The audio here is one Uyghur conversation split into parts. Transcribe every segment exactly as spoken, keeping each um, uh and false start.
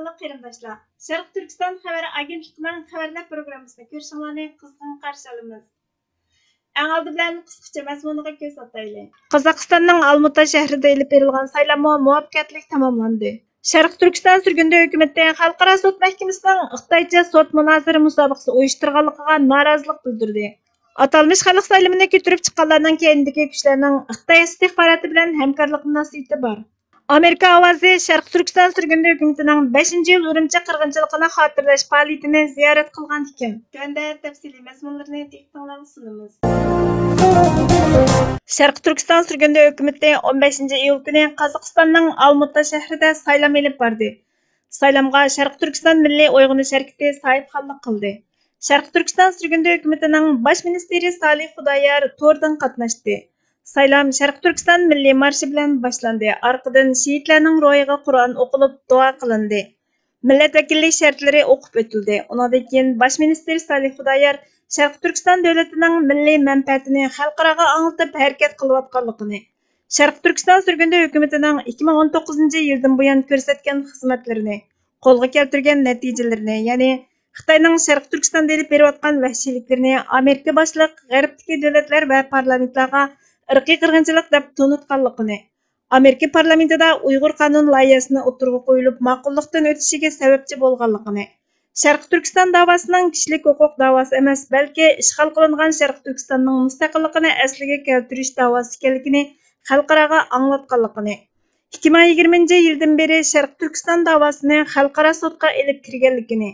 قېرىنداشلار، شەرقىي تۈركىستان خەۋەر ئاگېنتلىقىنىڭ خەۋەرلەر پروگراممىسىنى كۆرۈشۈڭلارنى قىزغىن قارشى ئالىمىز. ئەڭ ئالدى بىلەن قىسقىچە مەزمۇنىغا كۆز ئاتايلى. قازاقىستاننىڭ ئالمۇتا شەھىرىدە ئېلىپ بېرىلغان سايلاممۇ مۇۋەپپەقىيەتلىك تاماملاندى. شەرقىي تۈركىستان سۈرگۈندە ھۆكۈمىتى خەلقئارا سوت مەھكىمىسىنىڭ خىتايچە سوت مۇنازىرە مۇسابىقىسى ئۇيۇشتۇرغانلىقىغا نارازىلىق بىلدۈردى. ئاتالمىش خەلق سايلىمىنى كۆتۈرۈپ چىققانلارنىڭ كەينىدىكى كۈچلەرنىڭ خىتاي ئىستىخباراتى بىلەن ھەمكارلىق مۇناسىۋىتى بار. ئامېرىكا ئاۋازى شەرقىي تۈركىستان سۈرگۈندە ھۆكۈمىتىنىڭ بەشىنچى يىل ئۈرۈمچى قىرغىنچىلىقىنى خاتىرىلەش پائالىيىتىنى زىيارەت قىلغان ئىكەن. تۆۋەندە تەپسىلىي مەزمۇنلىرىنى دىققىتىڭلارغا سۇنىمىز. شەرقىي تۈركىستان سۈرگۈندە ھۆكۈمىتى ئون بەشىنچى ئىيۇل كۈنى قازاقىستاننىڭ ئالمۇتا شەھىرىدە سايلام ئېلىپ باردى. سايلامغا شەرقىي تۈركىستان مىللىي ئويغىنىش ھەرىكىتى ساھىبخانلىق قىلدى. شەرقىي تۈركىستان سۈرگۈندە ھۆكۈمىتىنىڭ باش مىنىستىرى سالىھ خۇدايار توردىن قاتناشتى. سايلام شەرقىي تۈركىستان مىللىي مارشى بىلەن باشلاندى. ئارقىدىن شېھىتلەرنىڭ روھىغا قۇرئان ئوقۇلۇپ دۇئا قىلىندى. مىللەت ۋەكىللىك شەرتلىرى ئوقۇپ ئۆتۈلدى. ئۇنىڭدىن كېيىن باش مىنىستىر سالىھ خۇدايار شەرقىي تۈركىستان دۆلىتىنىڭ مىللىي مەنپەئەتىنى خەلقئاراغا ئاڭلىتىپ ھەرىكەت قىلىۋاتقانلىقىنى، شەرقىي تۈركىستان سۈرگۈندە ھۆكۈمىتىنىڭ ئىككى مىڭ ئون توققۇزىنچى يىلدىن بۇيان كۆرسەتكەن خىزمەتلىرىنى، قولغا كەلتۈرگەن نەتىجىلىرىنى، يەنى خىتاينىڭ شەرقىي تۈركىستاندا ئېلىپ بېرىۋاتقان ۋەھشىيلىكلىرىنى ئامېرىكا باشلىق غەربتىكى دۆلەتلەر ۋە پارلامېنتلارغا ئىرقىي قىرغىنچىلىق دەپ تونۇتقانلىقىنى، ئامېرىكا پارلامېنتىدا ئۇيغۇر قانۇن لايىھەسىنى ئوتتۇرىغا قويۇلۇپ ماقۇللۇقتىن ئۆتۈشىگە سەۋەبچى بولغانلىقىنى، شەرقىي تۈركىستان داۋاسىنىڭ كىشىلىك ھوقۇق داۋاسى ئەمەس، بەلكى ئىشغال قىلىنغان شەرقىي تۈركىستاننىڭ مۇستەقىللىقىنى ئەسلىگە كەلتۈرۈش داۋاسى ئىكەنلىكىنى خەلقئاراغا ئاڭلاتقانلىقىنى، ئىككى مىڭ يىگىرمىنچى يىلدىن بېرى شەرقىي تۈركىستان داۋاسىنى خەلقئارا سوتقا ئېلىپ كىرگەنلىكىنى،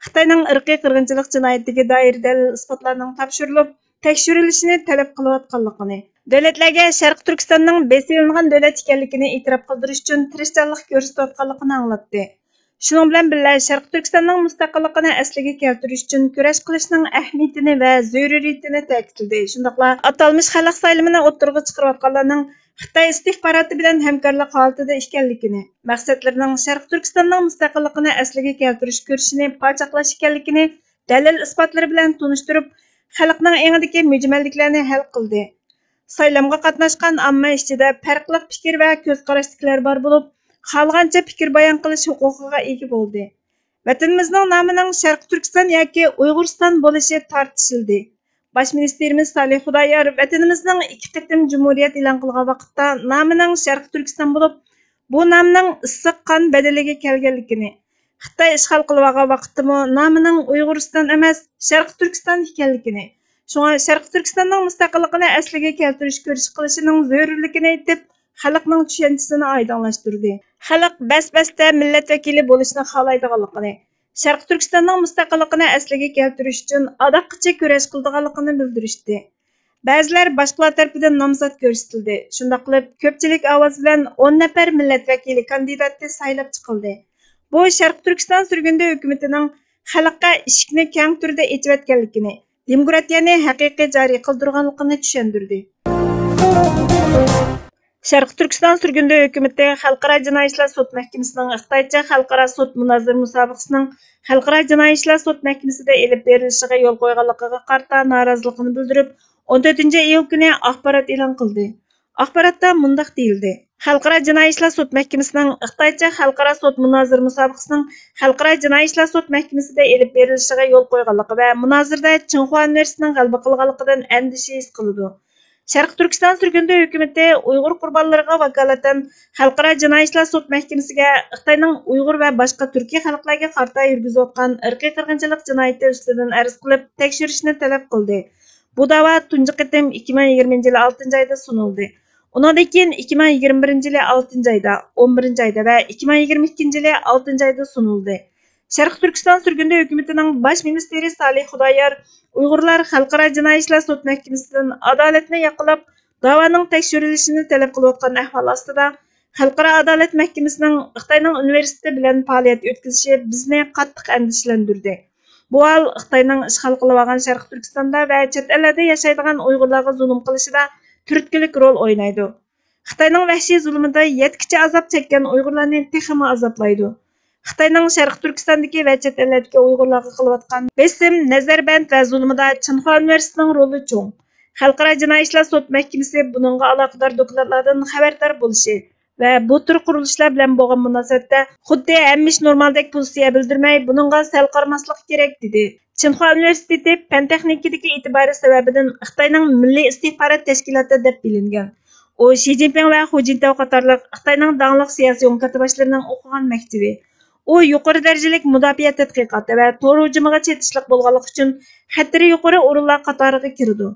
خىتاينىڭ ئىرقىي قىرغىنچىلىق جىنايىتىگە دائىر دەلىل-ئىسپاتلارنىڭ تاپشۇرۇلۇپ تەكشۈرۈلۈشىنى تەلەپ قىلىۋاتقانلىقىنى، دۆلەتلەرگە شەرقىي تۈركىستاننىڭ بېسىۋېلىنغان دۆلەت ئىكەنلىكىنى ئېتىراپ قىلدۇرۇش ئۈچۈن تىرىشچانلىق كۆرسىتىۋاتقانلىقىنى ئاڭلاتتى. شۇنىڭ بىلەن بىللە، شەرقىي تۈركىستاننىڭ مۇستەقىللىقىنى ئەسلىگە كەلتۈرۈش ئۈچۈن كۈرەش قىلىشنىڭ ئەھمىيىتىنى ۋە زۆرۈرىيىتىنى تەكىتلىدى. شۇنداقلا ئاتالمىش خەلق سايلىمىنى ئوتتۇرىغا چىقىرىۋاتقانلارنىڭ خىتاي ئىستىخباراتى بىلەن ھەمكارلىق ھالىتىدە ئىكەنلىكىنى، مەقسەتلىرىنىڭ شەرقىي تۈركىستاننىڭ مۇستەقىللىقىنى ئەسلىگە كەلتۈرۈش كۈرىشىنى پاچاقلاش ئىكەنلىكىنى دەلىل-ئىسپاتلىرى بىلەن تونۇشتۇرۇپ، خەلقنىڭ ئېڭىدىكى مۈجمەللىكلەرنى ھەل قىلدى. سايلامغا قاتناشقان ئامما ئىچىدە پەرقلىق پىكىر ۋە كۆز قاراشتىكىلەر بار بولۇپ، خالىغانچە پىكىر بايان قىلىش ھوقۇقىغا ئىگە بولدى. ۋەتىنىمىزنىڭ نامىنىڭ شەرقىي تۈركىستان ياكى ئۇيغۇرىستان بولۇشى تارتىشىلدى. باش مىنىستىرىمىز سالىھ خۇدايار ۋەتىنىمىزنىڭ ئىككى قېتىم جۇمھۇرىيەت ئېلان قىلغان ۋاقىتتا نامىنىڭ شەرقىي تۈركىستان بولۇپ، بۇ نامنىڭ ئىسسىق قان بەدىلىگە كەلگەنلىكىنى، خىتاي ئىشغال قىلىۋالغان ۋاقىتتىمۇ نامىنىڭ ئۇيغۇرىستان ئەمەس، شەرقىي تۈركىستان ئىكەنلىكىنى، شۇڭا شەرقىي تۈركىستاننىڭ مۇستەقىللىقىنى ئەسلىگە كەلتۈرۈش كۈرىشى قىلىشىنىڭ زۆرۈرلۈكىنى ئېيتىپ، خەلقنىڭ چۈشەنچىسىنى ئايدىڭلاشتۇردى. خەلق بەس-بەستە مىللەت ۋەكىلى بولۇشنى خالايدىغانلىقىنى، شەرقىي تۈركىستاننىڭ مۇستەقىللىقىنى ئەسلىگە كەلتۈرۈش ئۈچۈن ئاداققىچە كۈرەش قىلىدىغانلىقىنى بىلدۈرۈشتى. بەزىلەر باشقىلار تەرىپىدىن نامزات كۆرسىتىلدى. شۇنداق قىلىپ، كۆپچىلىك ئاۋاز بىلەن ئون نەپەر مىللەت ۋەكىلى كاندىداتى سايلاپ چىقىلدى. بۇ شەرقىي تۈركىستان سۈرگۈندە ھۆكۈمىتىنىڭ خەلققە ئىشىكنى كەڭ تۈردە ئېچىۋەتكەنلىكىنى، دېموكراتىيەنى ھەقىقىي جارى قىلدۇرغانلىقىنى چۈشەندۈردى. شەرقىي تۈركىستان سۈرگۈندە ھۆكۈمىتى خەلقئارا جىنايى ئىشلار سوت مەھكىمىسىنىڭ خىتايچە خەلقئارا سوت مۇنازىرە مۇسابىقىسىنىڭ خەلقئارا جىنايى ئىشلار سوت مەھكىمىسىدە ئېلىپ بېرىلىشىغا يول قويغانلىقىغا قارىتا نارازىلىقىنى بىلدۈرۈپ، ئون تۆتىنچى ئىيۇل كۈنى ئاخبارات ئېلان قىلدى. ئاخباراتتا مۇنداق دېيىلدى: خەلقئارا جىنايى ئىشلار سوت مەھكىمىسىنىڭ خىتايچە خەلقئارا سوت مۇنازىرە مۇسابىقىسىنىڭ خەلقئارا جىنايى ئىشلار سوت مەھكىمىسىدە ئېلىپ بېرىلىشىغا يول قويغانلىقى ۋە مۇنازىرىدە چىڭخۇا ئۇنىۋېرسىتېتىنىڭ غەلىبە قىلغانلىقىدىن ئەندىشە ھېس قىلىدۇ. شەرقىي تۈركىستان سۈرگۈندە ھۆكۈمىتى ئۇيغۇر قۇربانلىرىغا ۋاكالىتەن خەلقئارا جىنايى ئىشلار سوت مەھكىمىسىگە خىتاينىڭ ئۇيغۇر ۋە باشقا تۈركىي خەلقلەرگە قارىتا يۈرگۈزۈۋاتقان ئىرقىي قىرغىنچىلىق جىنايىتى ئۈستىدىن ئەرز قىلىپ، تەكشۈرۈشنى تەلەپ قىلدى. بۇ داۋا تۇنجى قېتىم ئىككى مىڭ يىگىرمىنچى يىلى ئالتىنچى ئايدا سۇنۇلدى. ئۇنىڭدىن كېيىن ئىككى مىڭ يىگىرمە بىرىنچى يىلى ئالتىنچى ئايدا، ئون بىرىنچى ئايدا ۋە ئىككى مىڭ يىگىرمە ئىككىنچى يىلى ئالتىنچى ئايدا سۇنۇلدى. شەرقىي تۈركىستان سۈرگۈندە ھۆكۈمىتىنىڭ باش مىنىستىرى سالىھ خۇدايار ئۇيغۇرلار خەلقئارا جىنايى ئىشلار سوت مەھكىمىسىدىن ئادالەتنى ياقلاپ، داۋانىڭ تەكشۈرۈلۈشىنى تەلەپ قىلىۋاتقان ئەھۋال ئاستىدا، خەلقئارا ئادالەت مەھكىمىسىنىڭ خىتاينىڭ ئۇنىۋېرسىتېتى بىلەن پائالىيەت ئۆتكۈزۈشى بىزنى قاتتىق ئەندىشىلەندۈردى. بۇ ھال خىتاينىڭ ئىشغال قىلىۋالغان شەرقىي تۈركىستاندا ۋە چەت ئەللەردە ياشايدىغان ئۇيغۇرلارغا زۇلۇم قىلىشىدا تۈرتكىلىك رول ئوينايدۇ. خىتاينىڭ ۋەھشىي زۇلۇمىدا يەتكۈچە ئازاب چەككەن ئۇيغۇرلارنى تېخىمۇ ئازابلايدۇ. خىتاينىڭ شەرقىي تۈركىستاندىكى ۋە چەت ئەللەردىكى ئۇيغۇرلارغا قىلىۋاتقان بېسىم، نەزەربەند ۋە زۇلۇمىدا چىڭخۇا ئۇنىۋېرسىتېتىنىڭ رولى چوڭ. خەلقئارا جىنايى ئىشلار سوت مەھكىمىسى بۇنىڭغا ئالاقىدار دوكلاتلاردىن خەۋەردار بولۇشى، ۋە بۇ تۈر قۇرۇلۇشلار بىلەن بولغان مۇناسىۋەتتە خۇددى ھەممە ئىش نورمالدەك پوزىتسىيە بىلدۈرمەي، بۇنىڭغا سەل قارىماسلىق كېرەك، دېدى. چىنخۇا ئۇنىۋېرسىتېتى پەن تېخنىكىدىكى ئېتىبارى سەۋەبىدىن خىتاينىڭ مىللىي ئىستىخبارات تەشكىلاتى دەپ بىلىنگەن. ئۇ شى جىنپىڭ ۋە خۇ جىنتاۋ قاتارلىق خىتاينىڭ داڭلىق سىياسىي ئوڭكارتباشلىرىنىڭ ئوقۇغان مەكتىپى. ئۇ يۇقىرى دەرىجىلىك مۇداپىئە تەتقىقاتى ۋە تور ھۇجۇمىغا چېتىشلىق بولغانلىقى ئۈچۈن خەتىرى يۇقىرى ئورۇنلار قاتارىغا كىرىدۇ.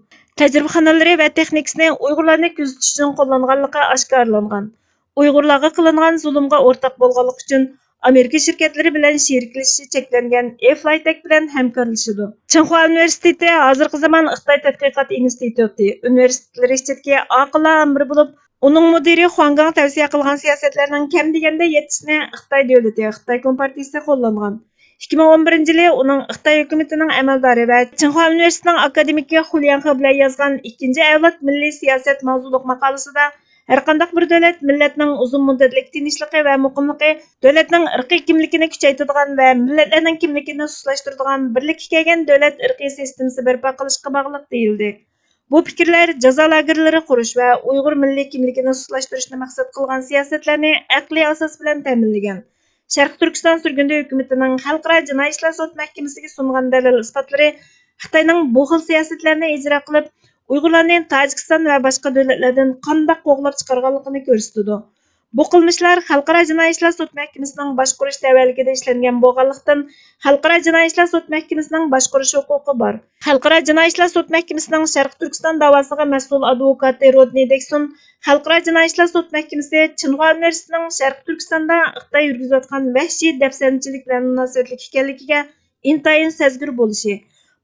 تەجرىبىخانىلىرى ۋە تېخنىكىسىنى ئۇيغۇرلارنى كۆزىتىش ئۈچۈن قوللانغانلىقى ئاشكارىلانغان. ئۇيغۇرلارغا قىلىنغان زۇلۇمغا ئورتاق بولغانلىقى ئۈچۈن ئامېرىكا شىركەتلىرى بىلەن شېرىكلىشىشى چەكلەنگەن ئېفلايتەك بىلەن ھەمكارلىشىدۇ. چىڭخۇا ئۇنىۋېرسىتېتى ھازىرقى زامان خىتاي تەتقىقات ئىنستىتۇتى ئۇنىۋېرسىتېتلىرى ئىچىدىكى ئاقىللارنىڭ بىرى بولۇپ، ئۇنىڭ مۇدىرى خۇاڭ گاڭ تەۋسىيە قىلغان سىياسەتلەرنىڭ كەم دېگەندە يەتتىسىنى خىتاي دۆلىتى، خىتاي كومپارتىيىسى قوللانغان. ئىككى مىڭ ئون بىرىنچى يىلى ئۇنىڭ خىتاي ھۆكۈمىتىنىڭ ئەمەلدارى ۋە چىڭخۇا ئۇنىۋېرسىتېتىنىڭ ئاكادېمىكى خۇ ليەنخې بىلەن يازغان ئىككىنچى ئەۋلاد مىللىي سىياسەت ماۋزۇلۇق ماقالىسىدا، ھەرقانداق بىر دۆلەت مىللەتنىڭ ئۇزۇن مۇددەتلىك تىنچلىقى ۋە مۇقىملىقى، دۆلەتنىڭ ئىرقىي كىملىكىنى كۈچەيتىدىغان ۋە مىللەتلەرنىڭ كىملىكىنى سۇسلاشتۇرىدىغان بىرلىككە كەلگەن دۆلەت ئىرقىي سىستېمىسى بەرپا قىلىشقا باغلىق، دېيىلدى. بۇ پىكىرلەر جازا لاگېرلىرى قۇرۇش ۋە ئۇيغۇر مىللىي كىملىكىنى سۇسلاشتۇرۇشنى مەقسەت قىلغان سىياسەتلەرنى ئەقلىي ئاساس بىلەن تەمىنلىگەن. شەرقىي تۈركىستان سۈرگۈندە ھۆكۈمىتىنىڭ خەلقئارا جىنايى ئىشلار سوت مەھكىمىسىگە سۇنغان دەلىل-ئىسپاتلىرى خىتاينىڭ بۇ خىل سىياسەتلەرنى ئىجرا قىلىپ، ئۇيغۇرلارنى تاجىكىستان ۋە باشقا دۆلەتلەردىن قانداق قوغلاپ چىقارغانلىقىنى كۆرسىتىدۇ. بۇ قىلمىشلار خەلقئارا جىنايى ئىشلار سوت مەھكىمىسىنىڭ باشقۇرۇش تەۋەلىكىدە ئىشلەنگەن بولغانلىقتىن، خەلقئارا جىنايى ئىشلار سوت مەھكىمىسىنىڭ باشقۇرۇش ھوقۇقى بار. خەلقئارا جىنايى ئىشلار سوت مەھكىمىسىنىڭ شەرقىي تۈركىستان داۋاسىغا مەسئۇل ئادۋوكاتى رودنى دېكسون خەلقئارا جىنايى ئىشلار سوت مەھكىمىسى چىنخۇا ئۇنىۋېرسىتېتىنىڭ شەرقىي تۈركىستاندا خىتاي يۈرگۈزۈۋاتقان ۋەھشىي دەپسەندىچىلىك بىلەن مۇناسىۋەتلىك ئىكەنلىكىگە ئىنتايىن سەزگۈر بولۇشى،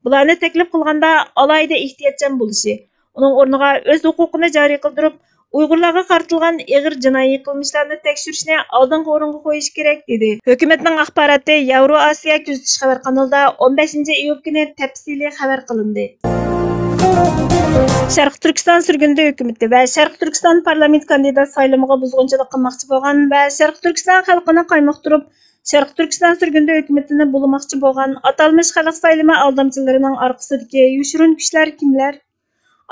بۇلارنى تەكلىپ قىلغاندا ئالاھىدە ئېھتىياتچان بولۇشى، ئۇنىڭ ئورنىغا ئۆز ھوقۇقىنى جارى قىلدۇرۇپ، ئۇيغۇرلارغا قارىتىلغان ئېغىر جىنايى قىلمىشلارنى تەكشۈرۈشنى ئالدىنقى ئورۇنغا قويۇشى كېرەك، دېدى. ھۆكۈمەتنىڭ ئاخباراتى ياۋرو ئاسىيا كۆزىتىش خەۋەر قانىلىدا ئون بەشىنچى ئىيۇل كۈنى تەپسىلىي خەۋەر قىلىندى. شەرقىي تۈركىستان سۈرگۈندە ھۆكۈمىتى ۋە شەرقىي تۈركىستان پارلامېنت كاندىدات سايلىمىغا بۇزغۇنچىلىق قىلماقچى بولغان ۋە شەرقىي تۈركىستان خەلقىنى قايمۇقتۇرۇپ، شەرقىي تۈركىستان سۈرگۈندە ھۆكۈمىتىنى بۇلىماقچى بولغان ئاتالمىش خەلق سايلىمى ئالدامچىلىرىنىڭ ئارقىسىدىكى يوشۇرۇن كۈچلەر كىملەر؟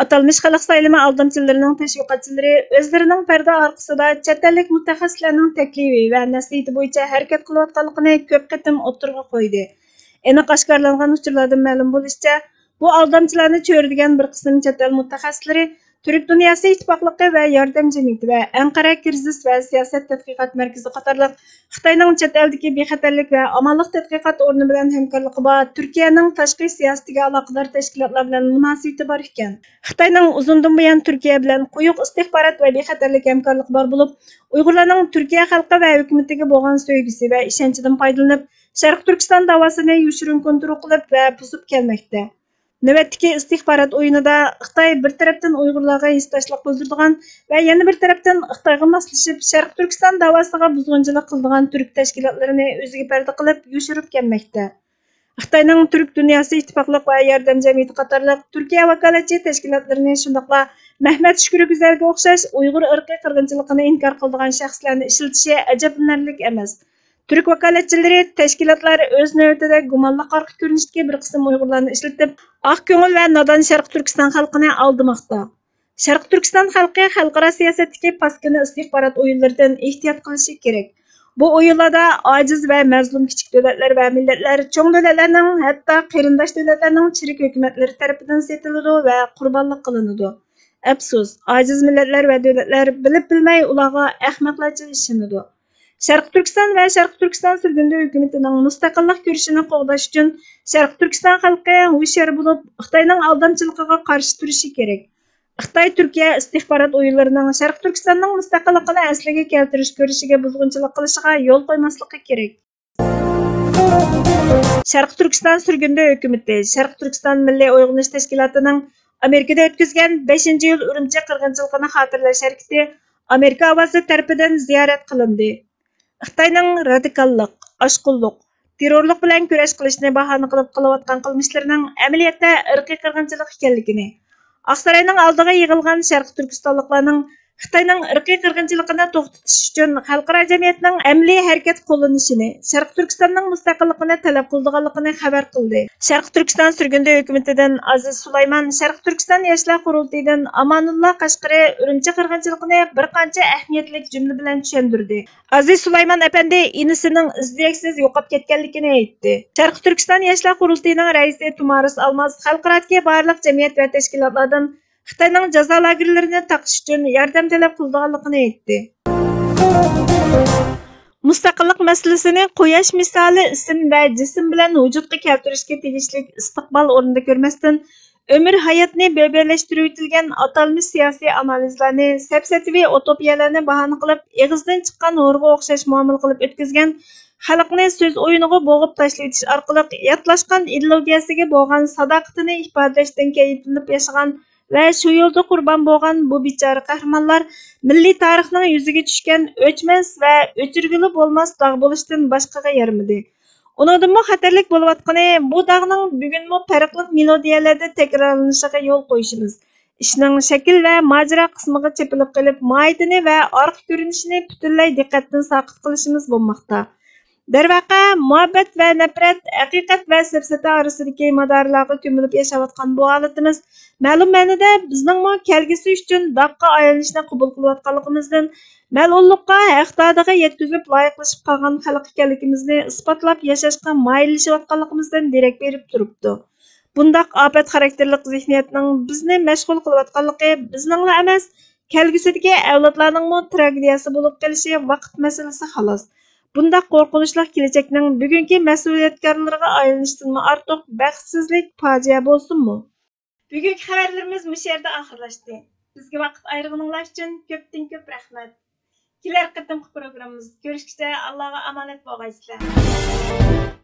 ئاتالمىش خەلق سايلىمى ئالدامچىلىرىنىڭ تەشۋىقاتچىلىرى ئۆزلىرىنىڭ پەردە ئارقىسىدا چەت ئەللىك مۇتەخەسسىسلەرنىڭ تەكلىپى ۋە نەسىھىتى بويىچە ھەرىكەت قىلىۋاتقانلىقىنى كۆپ قېتىم ئوتتۇرىغا قويدى. ئېنىق ئاشكارىلانغان ئۇچۇرلاردىن مەلۇم بولۇشىچە، بۇ ئالدامچىلارنى چۆرىدىگەن بىر قىسىم چەت ئەل مۇتەخەسسىسلىرى تۈرك دۇنياسى ئىتتىپاقلىقى ۋە ياردەم جەمئىيىتى ۋە ئەنقەرە كىرىزىس ۋە سىياسەت تەتقىقات مەركىزى قاتارلىق خىتاينىڭ چەت ئەلدىكى بىخەتەرلىك ۋە ئامانلىق تەتقىقات ئورنى بىلەن ھەمكارلىقى بار، تۈركىيەنىڭ تاشقى سىياسىتىگە ئالاقىدار تەشكىلاتلار بىلەن مۇناسىۋىتى بار ئىكەن. خىتاينىڭ ئۇزۇندىن بۇيان تۈركىيە بىلەن قويۇق ئىستىخبارات ۋە بىخەتەرلىك ھەمكارلىقى بار بولۇپ، ئۇيغۇرلارنىڭ تۈركىيە خەلقى ۋە ھۆكۈمىتىگە بولغان سۆيگۈسى ۋە ئىشەنچىدىن پايدىلىنىپ، شەرقىي تۈركىستان داۋاسىنى يوشۇرۇن كونترول قىلىپ ۋە بۇزۇپ كەلمەكتە. نۆۋەتتىكى ئىستىخبارات ئويۇنىدا خىتاي بىر تەرەپتىن ئۇيغۇرلارغا ھېسداشلىق بىلدۈرىدىغان ۋە يەنە بىر تەرەپتىن خىتايغا ماسلىشىپ، شەرقىي تۈركىستان داۋاسىغا بۇزغۇنچىلىق قىلىدىغان تۈرك تەشكىلاتلىرىنى ئۆزىگە پەردە قىلىپ يوشۇرۇپ كەلمەكتە. خىتاينىڭ تۈرك دۇنياسى ئىتتىپاقلىق ۋە ياردەم جەمئىيىتى قاتارلىق تۈركىيە ۋاكالەتچى تەشكىلاتلىرىنى، شۇنداقلا مەھمەت شۈكرى گۈزەلگە ئوخشاش ئۇيغۇر ئىرقىي قىرغىنچىلىقىنى ئىنكار قىلىدىغان شەخسلەرنى ئىشلىتىشى ئەجەبلىنەرلىك ئەمەس. تۈرك ۋاكالەتچىلىرى تەشكىلاتلار ئۆز نۆۋىتىدە گۇمانلىق ئارقا كۆرۈنۈشتىكى بىر قىسىم ئۇيغۇرلارنى ئىشلىتىپ، ئاق كۆڭۈل ۋە نادان شەرقىي تۈركىستان خەلقىنى ئالدىماقتا. شەرقىي تۈركىستان خەلقى خەلقئارا سىياسەتتىكى پاسكىنا ئىستىخبارات ئويۇنلىرىدىن ئېھتىيات قىلىشى كېرەك. بۇ ئويۇنلاردا ئاجىز ۋە مەزلۇم كىچىك دۆلەتلەر ۋە مىللەتلەر چوڭ دۆلەتلەرنىڭ، ھەتتا قېرىنداش دۆلەتلەرنىڭ چىرىك ھۆكۈمەتلىرى تەرىپىدىن سېتىلىدۇ ۋە قۇربانلىق قىلىنىدۇ. ئەپسۇس، ئاجىز مىللەتلەر ۋە دۆلەتلەر بىلىپ بىلمەي ئۇلارغا ئەخمەقلەرچە ئىشىنىدۇ. شەرقىي تۈركىستان ۋە شەرقىي تۈركىستان سۈرگۈندە ھۆكۈمىتىنىڭ مۇستەقىللىق كۈرىشىنى قوغداش ئۈچۈن شەرقىي تۈركىستان خەلقى ھوشيار بولۇپ، خىتاينىڭ ئالدامچىلىقىغا قارشى تۇرۇشى كېرەك. خىتاي تۈركىيە ئىستىخبارات ئويۇنلىرىنىڭ شەرقىي تۈركىستاننىڭ مۇستەقىللىقىنى ئەسلىگە كەلتۈرۈش كۈرىشىگە بۇزغۇنچىلىق قىلىشىغا يول قويماسلىقى كېرەك. شەرقىي تۈركىستان سۈرگۈندە ھۆكۈمىتى، شەرقىي تۈركىستان مىللىي ئويغىنىش تەشكىلاتىنىڭ ئامېرىكىدا ئۆتكۈزگەن بەشىنچى ئىيۇل ئۈرۈمچى قىرغىنچىلىقىنى خاتىرىلەش ھەرىكىتى ئامېرىكا ئاۋازى تەرىپىدىن زىيارەت قىلىندى. خىتاينىڭ رادىكاللىق، ئاشقۇنلۇق، تېررورلۇق بىلەن كۈرەش قىلىشنى باھانە قىلىپ قىلىۋاتقان قىلمىشلىرىنىڭ ئەمەلىيەتتە ئىرقىي قىرغىنچىلىق ئىكەنلىكىنى، ئاقساراينىڭ ئالدىغا يىغىلغان شەرقىي تۈركىستانلىقلارنىڭ خىتاينىڭ ئىرقىي قىرغىنچىلىقىنى توختىتىش ئۈچۈن خەلقئارا جەمئىيەتنىڭ ئەمەلىي ھەرىكەت قوللىنىشىنى، شەرقىي تۈركىستاننىڭ مۇستەقىللىقىنى تەلەپ قىلىدىغانلىقىنى خەۋەر قىلدى. شەرقىي تۈركىستان سۈرگۈندە ھۆكۈمىتىدىن ئازىز سۇلايمان، شەرقىي تۈركىستان ياشلار قۇرۇلتىيىدىن ئامانۇللا قەشقىرى ئۈرۈمچى قىرغىنچىلىقىنى بىر قانچە ئەھمىيەتلىك جۈملە بىلەن چۈشەندۈردى. ئازىز سۇلايمان ئەپەندى ئىنىسىنىڭ ئىز-دېرەكسىز يوقاپ كەتكەنلىكىنى ئېيتتى. شەرقىي تۈركىستان ياشلار قۇرۇلتىيىنىڭ رەئىسى تۇمارىس ئالماز خەلقئارادىكى بارلىق جەمئىيەت ۋە تەشكىلاتلاردىن خىتاينىڭ جازا لاگېرلىرىنى تاقىش ئۈچۈن ياردەم تەلەپ قىلىدىغانلىقىنى ئېيتتى. مۇستەقىللىق مەسىلىسىنى قۇياش مىسالى ئىسىم ۋە جىسىم بىلەن ۋۇجۇدقا كەلتۈرۈشكە تېگىشلىك ئىستىقبال ئورنىدا كۆرمەستىن، ئۆمۈر ھاياتنى بۆبەلەشتۈرۈۋېتىلگەن ئاتالمىش سىياسىي ئانالىزلارنى، سەپسەتىۋى ئۇتوپىيەلەرنى باھانە قىلىپ، ئېغىزدىن چىققان ھورغا ئوخشاش مۇئامىلە قىلىپ ئۆتكۈزگەن، خەلقنى سۆز ئويۇنىغا بوغۇپ تاشلىۋېتىش ئارقىلىق ياتلاشقان ئىدېئولوگىيەسىگە بولغان ساداقىتىنى ئىپادىلەشتىن كەيپلىنىپ ياشىغان ۋە شۇ يولدا قۇربان بولغان بۇ بىچارە قەھرىمانلار مىللىي تارىخنىڭ يۈزىگە چۈشكەن ئۆچمەس ۋە ئۆچۈرگىلى بولماس داغ بولۇشتىن باشقىغا يارىمىدى. ئۇنىڭدىنمۇ خەتەرلىك بولۇۋاتقىنى، بۇ داغنىڭ بۈگۈنمۇ پەرقلىق مېلودىيەلەردە تەكرارلىنىشىغا يول قويۇشىمىز، ئىشنىڭ شەكىل ۋە ماجىرا قىسمىغا چېپىلىپ قېلىپ، ماھىيىتىنى ۋە ئارقا كۆرۈنۈشىنى پۈتۈنلەي دىققەتتىن ساقىت قىلىشىمىز بولماقتا. دەرۋەقە، مۇھەببەت ۋە نەپرەت، ھەقىقەت ۋە سەپسەتە ئارىسىدىكى مادارلارغا كۆمۈلۈپ ياشاۋاتقان بۇ ھالىتىمىز مەلۇم مەنىدە بىزنىڭمۇ كەلگۈسى ئۈچۈن داغقا ئايلىنىشنى قوبۇل قىلىۋاتقانلىقىمىزدىن، مەلئۇنلۇققا، ھەق دادىغا يەتكۈزۈپ لايىقلىشىپ قالغان خەلق ئىكەنلىكىمىزنى ئىسپاتلاپ ياشاشقا مايىللىشىۋاتقانلىقىمىزدىن دېرەك بېرىپ تۇرۇپتۇ. بۇنداق ئاپەت خاراكتېرلىق زېھنىيەتنىڭ بىزنى مەشغۇل قىلىۋاتقانلىقى بىزنىڭلا ئەمەس، كەلگۈسىدىكى ئەۋلادلارنىڭمۇ تراگېدىيەسى بولۇپ قېلىشى ۋاقىت مەسىلىسى خالاس. بۇنداق قورقۇنچلۇق كېلەچەكنىڭ بۈگۈنكى مەسئۇلىيەتكارلىرىغا ئايلىنىشتىنمۇ ئارتۇق بەختسىزلىك، پاجىئە بولسۇنمۇ؟ بۈگۈنكى خەۋەرلىرىمىز مۇشۇ يەردە ئاخىرلاشتى. بىزگە ۋاقىت ئايرىغىنىڭلار ئۈچۈن كۆپتىن كۆپ رەھمەت. كېلەر قېتىمقى پروگراممىمىزدا كۆرۈشكىچە ئاللاغا ئامانەت بولغايسىلەر.